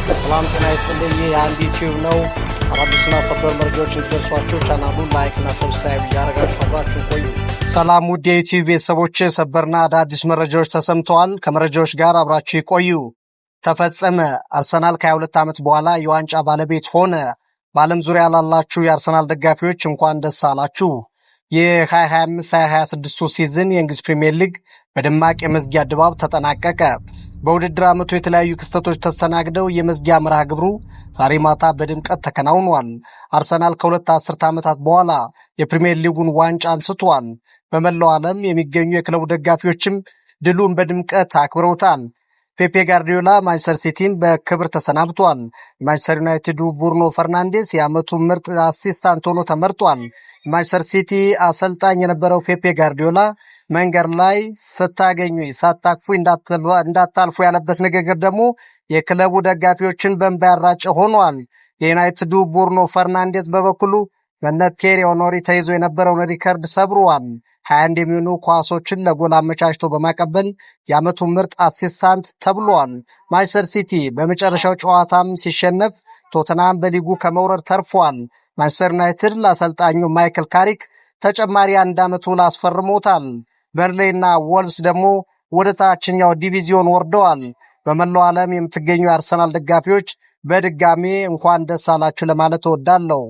ሰላም ጤና ይስጥልኝ። ይህ የአንድ ዩቲዩብ ነው። አዳዲስና ሰበር መረጃዎች እንዲደርሷችሁ ቻናሉን like እና subscribe እያደረጋችሁ አብራችሁን ቆዩ። ሰላም ውድ የዩቲዩብ ቤተሰቦች፣ ሰበርና አዳዲስ መረጃዎች ተሰምተዋል። ከመረጃዎች ጋር አብራችሁ ይቆዩ። ተፈጸመ። አርሰናል ከ22 ዓመት በኋላ የዋንጫ ባለቤት ሆነ። በዓለም ዙሪያ ላላችሁ የአርሰናል ደጋፊዎች እንኳን ደስ አላችሁ። የ2025/2026 season የእንግሊዝ ፕሪምየር ሊግ በደማቅ የመዝጊያ ድባብ ተጠናቀቀ። በውድድር ዓመቱ የተለያዩ ክስተቶች ተስተናግደው የመዝጊያ መርሃ ግብሩ ዛሬ ማታ በድምቀት ተከናውኗል። አርሰናል ከ2 አስርተ ዓመታት በኋላ የፕሪምየር ሊጉን ዋንጫ አንስቷል። በመላው ዓለም የሚገኙ የክለቡ ደጋፊዎችም ድሉን በድምቀት አክብረውታል። ፔፔ ጋርዲዮላ ማንቸስተር ሲቲን በክብር ተሰናብቷል። የማንቸስተር ዩናይትዱ ብሩኖ ፈርናንዴስ የዓመቱ ምርጥ assistant ሆኖ ተመርጧል። የማንቸስተር ሲቲ አሰልጣኝ የነበረው ፔፔ ጋርዲዮላ መንገድ ላይ ስታገኙኝ ሳታቅፉ እንዳታልፉ ያለበት ንግግር ደግሞ የክለቡ ደጋፊዎችን በእንባ ያራጨ ሆኗል። የዩናይትዱ ብሩኖ ፈርናንዴስ በበኩሉ በነ ቴሪ ኦንሪ ተይዞ የነበረውን ሪከርድ ሰብሯል። 21 የሚሆኑ ኳሶችን ለጎል አመቻችቶ በማቀበል የዓመቱ ምርጥ assistant ተብሏል። ማንቸስተር ሲቲ በመጨረሻው ጨዋታም ሲሸነፍ ቶተንሃም በሊጉ ከመውረድ ተርፏል። ማንቸስተር ዩናይትድ ለአሰልጣኙ ማይክል ካሪክ ተጨማሪ አንድ ዓመት ውል አስፈርሞታል። በርንሌይና ወልቭስ ደግሞ ወደ ታችኛው ዲቪዚዮን ወርደዋል። በመላው ዓለም የምትገኙ የአርሰናል ደጋፊዎች በድጋሜ እንኳን ደስ አላችሁ ለማለት እወዳለሁ።